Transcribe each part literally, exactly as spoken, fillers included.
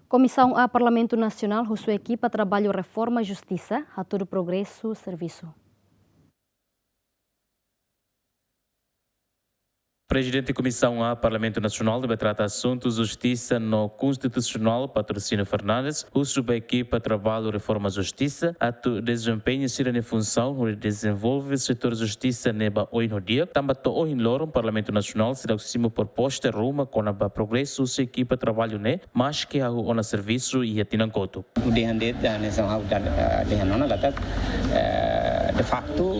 Komisaun A Parlamentu Nasionál husu ekipa traballu reforma justisa hatudu progresu servisu. Prezidente Komisaun A Parlamentu Nasionál ne'ebé trata asuntu justisa no konstitusionál, Patrocínio Fernandes, husu ba ekipa traballu reforma justisa atu dezempeña sira-nia funsaun hodi dezenvolve setór justisa ne'e ba oin ho di'ak, tanba to'o ohin loron Parlamentu Nasionál seidauk simu proposta ruma kona-ba progresu husi ekipa traballu ne'e, maski hahú ona servisu iha tinan kotuk. Dehan de'it, eh, hanesan ha'u da-, eh, dehan ona katak, eh, de facto,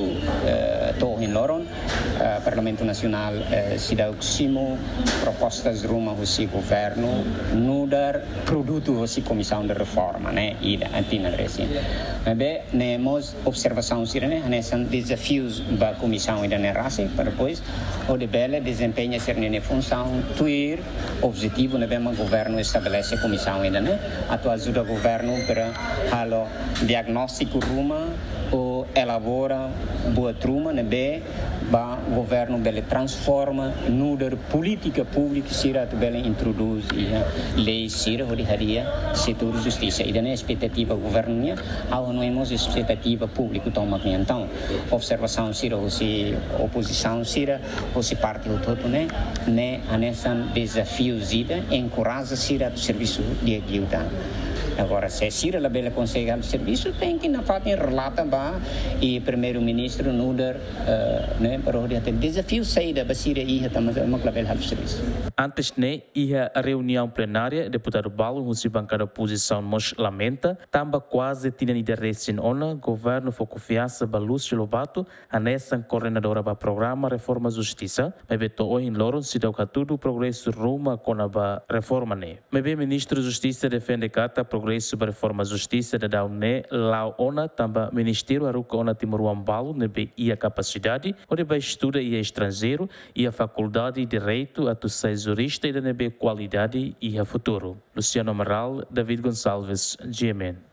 eh, to'o ohin loron, eh, Parlamentu Nasionál, eh, seidauk simu propostas ruma husi governu, nu'udar produtu husi Komisaun de Reforma, ne'e, iha tinan resin. Maibé, ne'e mós observasaun sira-ne'e, hanesan dezafius ba komisaun ida-ne'e rasik, para depois, hodi bele dezempeña sira-nia funsaun, tuir objetivu ne'ebé mak governu estabelese komisaun ida-ne'e, atu ajuda governu para halo diagnóstiku ruma, ou elabora buat ruma ne'ebé ba governu bele transforma, nu'udar polítika públika sira atu bele introdús iha lei sira hodi hadi'a setór justisa. Ida-ne'e espetativa governu nian, ha'u hanoin mós espetativa públiku tomak nian. Entaun, observasaun sira husi opozisaun sira, husi parte hotu-hotu ne'e, ne'e hanesan dezafiu ida, enkoraja sira atu servisu di'ak liután. Agora, se sira labele konsege halo servisu, tenke nafatin relata ba iha Primeiru-Ministru nu'udar, eh, ne'e, para hodi hatene dezafiu saida ba sira iha tanba mak labele halo servisu. Antes ne'e, iha reuniaun plenária, deputadu balun husi bankada opozisaun mós lamenta, tanba kuaze tinan ida resin ona, governu fó konfiansa ba Lúcia Lobato, hanesan koordenadora ba programa reforma justisa, maibé to'o ohin loron seidauk hatudu progresu ruma kona-ba reforma ne'e. Maibé Ministru Justisa defende katak progresu ba reforma justisa daudaun ne'e la'o ona, tanba ministériu haruka ona timoroan balun ne'ebé iha kapasidade hodi bá estuda iha estranjeiru, iha Fakuldade Direitu atu sai jurista ida ne'ebé kualidade iha futuru. Luciano Amaral, David Gonçalves, G M N.